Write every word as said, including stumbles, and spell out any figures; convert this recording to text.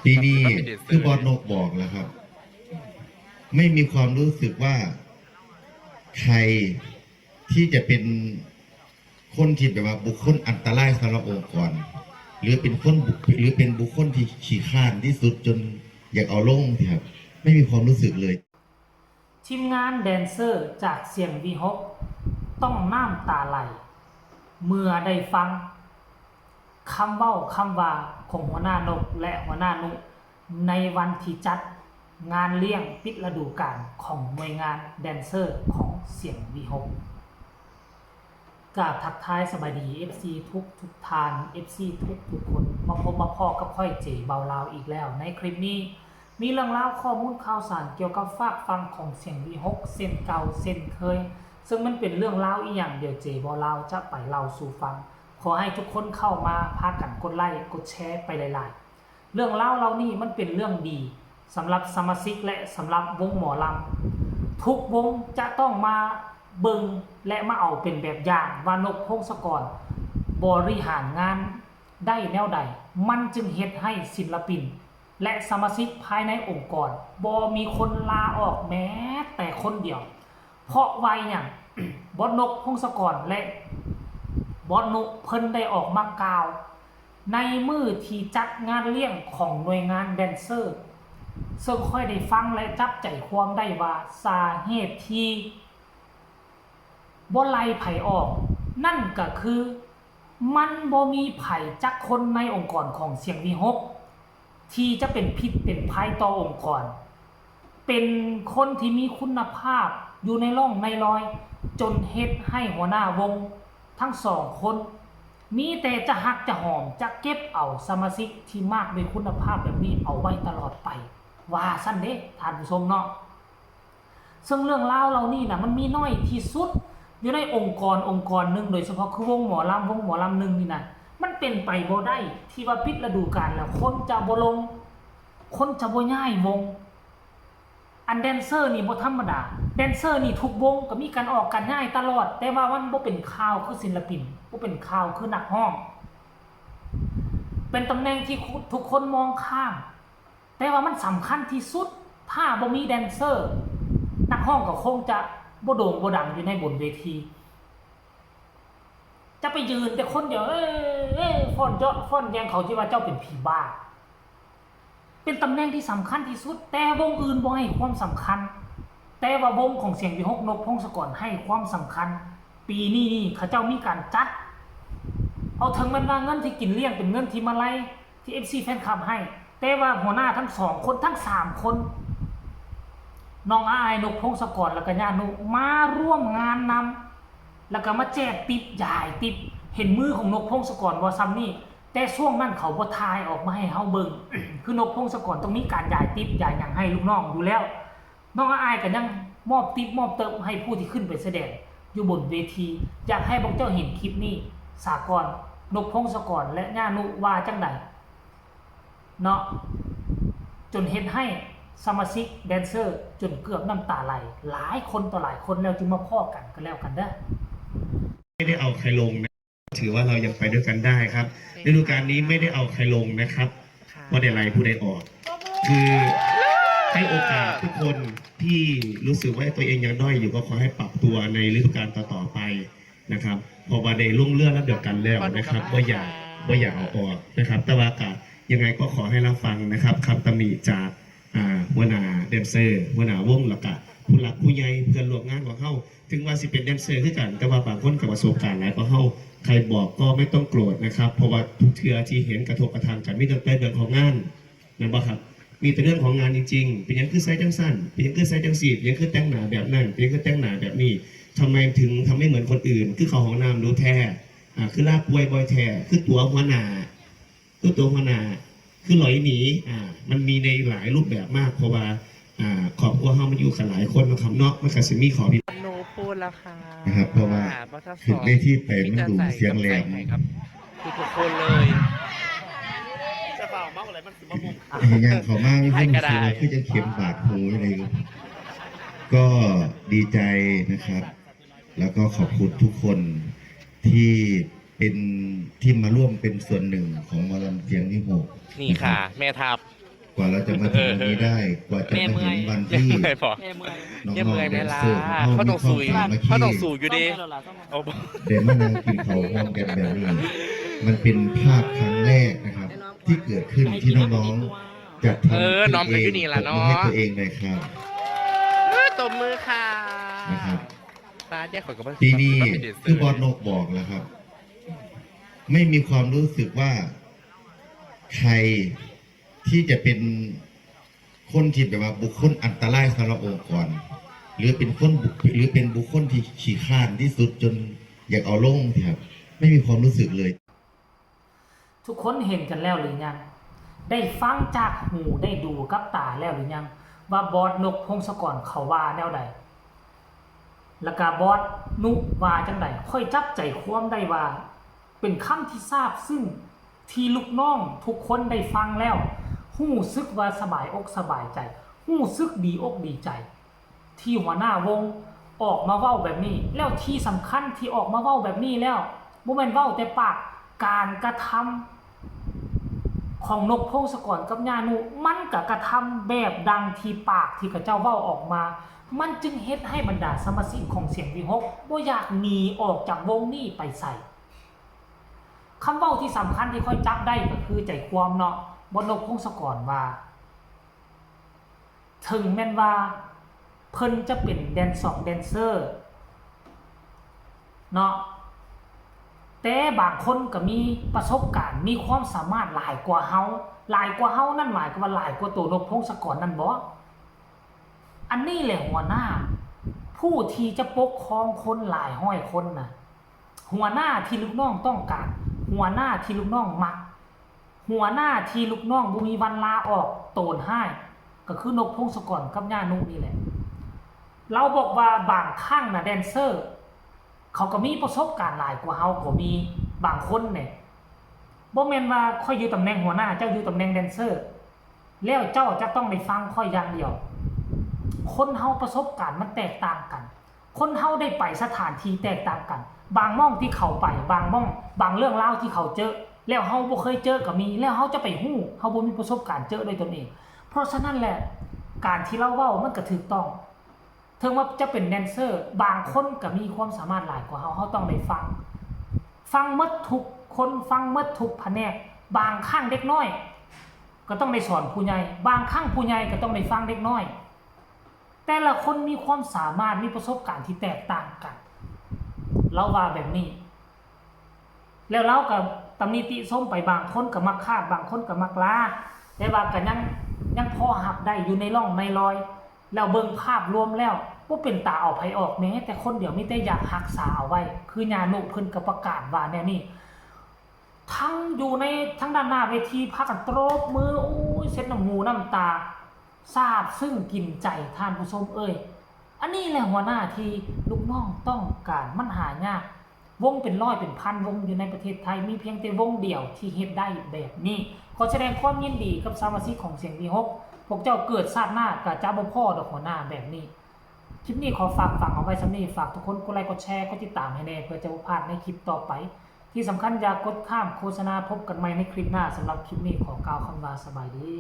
ปีนี้คือบอสนกบอกแล้วครับ ไม่มีความรู้สึกว่าใครที่จะเป็นคนที่แบบว่าบุคคลอันตรายสำหรับองค์กร หรือเป็นคนบุคหรือเป็นบุคคลที่ขี้คร้านที่สุดจนอยากเอาลงสิครับ ไม่มีความรู้สึกเลย ทีมงานแดนเซอร์จากเสียงวีหกต้องน้ำตาไหล เมื่อได้ฟังคำเว้าคำว่าของหัวหน้านกและหัวหน้านุ ในวันที่จัดงานเลี้ยงปิดฤดูกาลของหน่วยงานแดนเซอร์ของเสียงวีหก กราบทักทายสบายดี เอฟซี ทุกทุกท่าน เอฟซี ทุกทุกคน มาพบมาพ้อกับข้อยเจเบาลาวอีกแล้ว ในคลิปนี้ มีเรื่องราวข้อมูลข่าวสารเกี่ยวกับฝากฝั่งของเสียงวีหกเช่นเก่าเช่นเคย ซึ่งมันเป็นเรื่องราวอีหยังเดี๋ยวเจเบาลาวจะไปเล่าสู่ฟัง ขอให้ทุกคนเข้ามาพากันกดไลค์กดแชร์ไปหลายๆ เรื่องราวเหล่านี้มันเป็นเรื่องดีสำหรับสมาชิกและสำหรับวงหมอลำ ทุกวงจะต้องมาเบิ่งและมาเอาเป็นแบบอย่างว่านกพงศกรบริหารงานได้แนวใด มันจึงเฮ็ดให้ศิลปิน และสมาชิกภายในองค์กรบ่มีคนลาออกแม้แต่คนเดียว เพราะว่าหยัง บอสนกพงศกรและบอสนุเพิ่นได้ออกมากล่าว ในมื้อที่จัดงานเลี้ยงของหน่วยงานแดนเซอร์ ซึ่งข้อยได้ฟังและจับใจความได้ว่าสาเหตุที่บ่ไล่ไผออก นั่นก็คือมันบ่มีไผจักคนในองค์กรของเสียงวีหกที่จะเป็นพิษเป็นภัยต่อองค์กร เป็นคนที่มีคุณภาพอยู่ในร่องในรอย จนเฮ็ดให้หัวหน้าวงทั้งสองคน มีแต่จะฮักจะหอมจะเก็บเอาสมาชิกที่มากด้วยคุณภาพแบบนี้เอาไว้ตลอดไป ว่าซั่นเด้ท่านผู้ชมเนาะ ซึ่งเรื่องราวเหล่านี้นะมันมีน้อยที่สุดอยู่ในองค์กรองค์กรหนึ่ง โดยเฉพาะคือวงหมอลำวงหมอลำหนึ่งนี่นะ มันเป็นไปบ่ได้ที่ว่าปิดฤดูกาลแล้วคนจะบ่ลง คนจะบ่ย้ายวง อันแดนเซอร์นี่บ่ธรรมดา แดนเซอร์นี่ทุกวงก็มีการออกการย้ายตลอด แต่ว่ามันบ่เป็นข่าวคือศิลปิน บ่เป็นข่าวคือนักร้อง เป็นตำแหน่งที่ทุกคนมองข้าม แต่ว่ามันสำคัญที่สุด ถ้าบ่มีแดนเซอร์ นักร้องก็คงจะบ่โด่งบ่ดังอยู่ในบนเวที จะไปยืนแต่คนเดียว เอ้ยเอ้ยฟ้อนเจาะฟ้อนแยง เขาสิว่าเจ้าเป็นผีบ้า เป็นตำแหน่งที่สำคัญที่สุด แต่วงอื่นบ่ให้ความสำคัญ แต่ว่าวงของเสียงวีหกนกพงศกรให้ความสำคัญ ปีนี้นี่เขาเจ้ามีการจัด เอาเถิงแม่นว่าเงินที่กินเลี้ยงเป็นเงินที่มาลัยที่ เอฟซี แฟนคลับให้ แต่ว่าหัวหน้าทั้งสองคนทั้งสามคน น้องอายนกพงศกรแล้วก็ย่านุมาร่วมงานนำ แล้วก็มาแจกติปยายติป เห็นมือของนกพงศกรบ่ ซ่ำนี่ แต่ช่วงนั้นเขาบ่ถ่ายออกมาให้เฮาเบิ่ง คือนกพงศกรต้องมีการยายติปยายหยังให้ลูกน้องอยู่แล้ว น้องอายก็ยังมอบติปมอบเติบให้ผู้ที่ขึ้นไปแสดงอยู่บนเวที อยากให้พวกเจ้าเห็นคลิปนี้ สากล นกพงศกรและย่านุว่าจั่งใดเนาะ จนเฮ็ดให้สมาชิกแดนเซอร์จนเกือบน้ำตาไหล หลายคนต่อหลายคนแล้วจึงมาพ้อกันก็แล้วกันเด้อ ไม่ได้เอาใครลงนะ ถือว่าเรายังไปด้วยกันได้ครับ ฤดูกาลนี้ไม่ได้เอาใครลงนะครับ ค่ะ ว่าได้ไล่ผู้ใดออก คือให้โอกาสทุกคนที่รู้สึกว่าตัวเองยังด้อยอยู่ก็ขอให้ปรับตัวในฤดูกาลต่อๆไปนะครับ เพราะว่าได้ลงเรือลำเดียวกันแล้วนะครับ บ่อยากบ่อยากเอาออกนะครับ แต่ว่ากะยังไงก็ขอให้รับฟังนะครับคำตำหนิจาก อ่า หัวหน้าแดนเซอร์ หัวหน้าวง แล้วก็ผู้หลักผู้ใหญ่เพื่อนร่วมงานของเฮา ถึงว่าสิเป็นแดนเซอร์คือกัน แต่ว่าบางคนก็ประสบการณ์หลายกว่าเฮา ใครบอกก็ไม่ต้องโกรธนะครับ เพราะว่าทุกเทื่อที่เห็นกระทบกระทั่งกันมีตั้งแต่เรื่องของงาน แม่นบ่ครับ มีแต่เรื่องของงานจริงๆ เป็นหยังคือใส่จังซั่น เป็นหยังคือใส่จังซี่ เป็นหยังคือแต่งหน้าแบบนั้น เป็นหยังคือแต่งหน้าแบบนี้ ทำไมถึงทำไม่เหมือนคนอื่น คือเข้าห้องน้ำดูแท้ อ่า คือลาป่วยบ่อยแท้ คือตั๋วหัวหน้า คือตั๋วหัวหน้า คือหลอยหนี อ่า มันมีในหลายรูปแบบมาก เพราะว่า อ่า ครอบครัวเฮามันอยู่กันหลายคนเนาะครับเนาะ มันก็สิมีข้อผิด หนูพูดแล้วค่ะ นะครับ เพราะว่า บทส ขึ้นเวทีไปมันดูเสียงแหลม กับใส่กับทุกๆคนเลย จะเปล่าเมาอะไรมันสิมามุม เห็นยังเขามามีความรู้สึกว่าคือจะเข็มบาดหูอะไรอยู่ ก็ดีใจนะครับ แล้วก็ขอบคุณทุกคนที่ เป็นที่มาร่วมเป็นส่วนหนึ่งของหมอลำเสียงวิหก นี่ค่ะ แม่ทัพ กว่าเราจะมาถึงวันนี้ได้ กว่าจะมาถึงวันที่ แม่เมื่อยพอ น้อง แม่ ๆ เมื่อย แด แม่ น ลา เซอร์ของเรา เขาต้อง มีความ สู้อยู่ สามัคคี เขาต้องสู้อยู่ดีเอา ได้มานั่งกินข้าวร่วมกันแบบนี้ มันเป็นภาพครั้งแรกนะครับ ที่เกิดขึ้นที่น้องๆจัดทำ เออน้องก็อยู่นี่ล่ะเนาะ ตบมือให้ตัวเองเลยครับ เออตบมือค่ะ นะครับ ตาแจ้งขอยกับ ปีนี้คือบอสนกบอกแล้วครับ ไม่มีความรู้สึกว่าใครที่จะเป็นคนที่แบบว่าบุคคลอันตรายสำหรับองค์กร หรือเป็นคนบุคหรือเป็นบุคคลที่ขี้ข้านที่สุดจนอยากเอาลงครับ ไม่มีความรู้สึกเลย ทุกคนเห็นกันแล้วหรือยัง ได้ฟังจากหูได้ดูกับตาแล้วหรือยัง ว่าบอสนกพงศกรเขาว่าแนวใด แล้วก็บอสนุว่าจังใด ค่อยจับใจความได้ว่า เป็นคำที่ซาบซึ้งที่ลูกน้องทุกคนได้ฟังแล้ว รู้สึกว่าสบายอกสบายใจ รู้สึกดีอกดีใจ ที่หัวหน้าวงออกมาเว้าแบบนี้ แล้วที่สำคัญที่ออกมาเว้าแบบนี้แล้วบ่แม่นเว้าแต่ปาก การกระทำของนกพงศกรกับย่านุ มันก็กระทำแบบดังที่ปากที่เขาเจ้าเว้าออกมา มันจึงเฮ็ดให้บรรดาสมาชิกของเสียงวิหกบ่อยากหนีออกจากวงนี้ไปไส คำเว้าที่สำคัญที่ข้อยจับได้ก็คือใจความเนาะ บอสนกพงศกรว่า ถึงแม่นว่าเพิ่นจะเป็นแดนซองแดนเซอร์เนาะ แต่บางคนก็มีประสบการณ์ มีความสามารถหลายกว่าเฮา หลายกว่าเฮานั่นหมายความว่าหลายกว่าตัวนกพงศกรนั่นบ่ อันนี้แหละหัวหน้า ผู้ที่จะปกครองคนหลายร้อยคนน่ะ หัวหน้าที่ลูกน้องต้องการ หัวหน้าที่ลูกน้องมัก หัวหน้าที่ลูกน้องบ่มีวันลาออก โตนฮ้าย ก็คือนกพงศกรกับย่านุนี่แหละ เราบอกว่าบางครั้งน่ะแดนเซอร์ เขาก็มีประสบการณ์หลายกว่าเฮาก็มี บางคนเนี่ย บ่แม่นว่าข้อยอยู่ตำแหน่งหัวหน้า เจ้าอยู่ตำแหน่งแดนเซอร์ แล้วเจ้าจะต้องได้ฟังข้อยอย่างเดียว คนเฮาประสบการณ์มันแตกต่างกัน คนเฮาได้ไปสถานที่แตกต่างกัน บางหม่องที่เขาไป บางหม่อง บางเรื่องราวที่เขาเจอ แล้วเฮาบ่เคยเจอก็มี แล้วเฮาจะไปฮู้ เฮาบ่มีประสบการณ์เจอด้วยตนเอง เพราะฉะนั้นแหละ การที่เราเว้ามันก็ถูกต้อง ถึงว่าจะเป็นแดนเซอร์ บางคนก็มีความสามารถหลายกว่าเฮา เฮาต้องได้ฟัง ฟังหมดทุกคน ฟังหมดทุกแผนก บางครั้งเด็กน้อย ก็ต้องได้สอนผู้ใหญ่ บางครั้งผู้ใหญ่ก็ต้องได้ฟังเด็กน้อย แต่ละคนมีความสามารถ มีประสบการณ์ที่แตกต่างกัน เราว่าแบบนี้ แล้วเราก็ตำหนิติชมไป บางคนก็มักคาด บางคนก็มักลา แต่ว่าก็ยัง ยังพอรับได้อยู่ในร่องในรอย แล้วเบิ่งภาพรวมแล้ว บ่เป็นตาเอาไผออกแม้แต่คนเดียว มีแต่อยากรักษาเอาไว้ คือย่านุเพิ่นก็ประกาศว่าแนวนี้ ทั้งอยู่ใน ทั้งด้านหน้าเวทีพากันตบมือ โอ้ย เช็ดน้ำหูน้ำตา ซาบซึ้งกินใจท่านผู้ชมเอ้ย อันนี้แหละหัวหน้าที่ลูกน้องต้องการ มันหายาก วงเป็นร้อยเป็นพันวงอยู่ในประเทศไทย มีเพียงแต่วงเดียวที่เฮ็ดได้แบบนี้ ขอแสดงความยินดีกับสมาชิกของเสียงวิหก พวกเจ้าเกิดชาติหน้าก็จะบ่พ้อดอกหัวหน้าแบบนี้ คลิปนี้ขอฝากฝังเอาไว้ส่ำนี้ ฝากทุกคนกดไลค์กดแชร์กดติดตามให้แน่ เพื่อจะบ่พลาดในคลิปต่อไป ที่สำคัญอย่ากดข้ามโฆษณา พบกันใหม่ในคลิปหน้า สำหรับคลิปนี้ขอกล่าวคำว่าสบายดี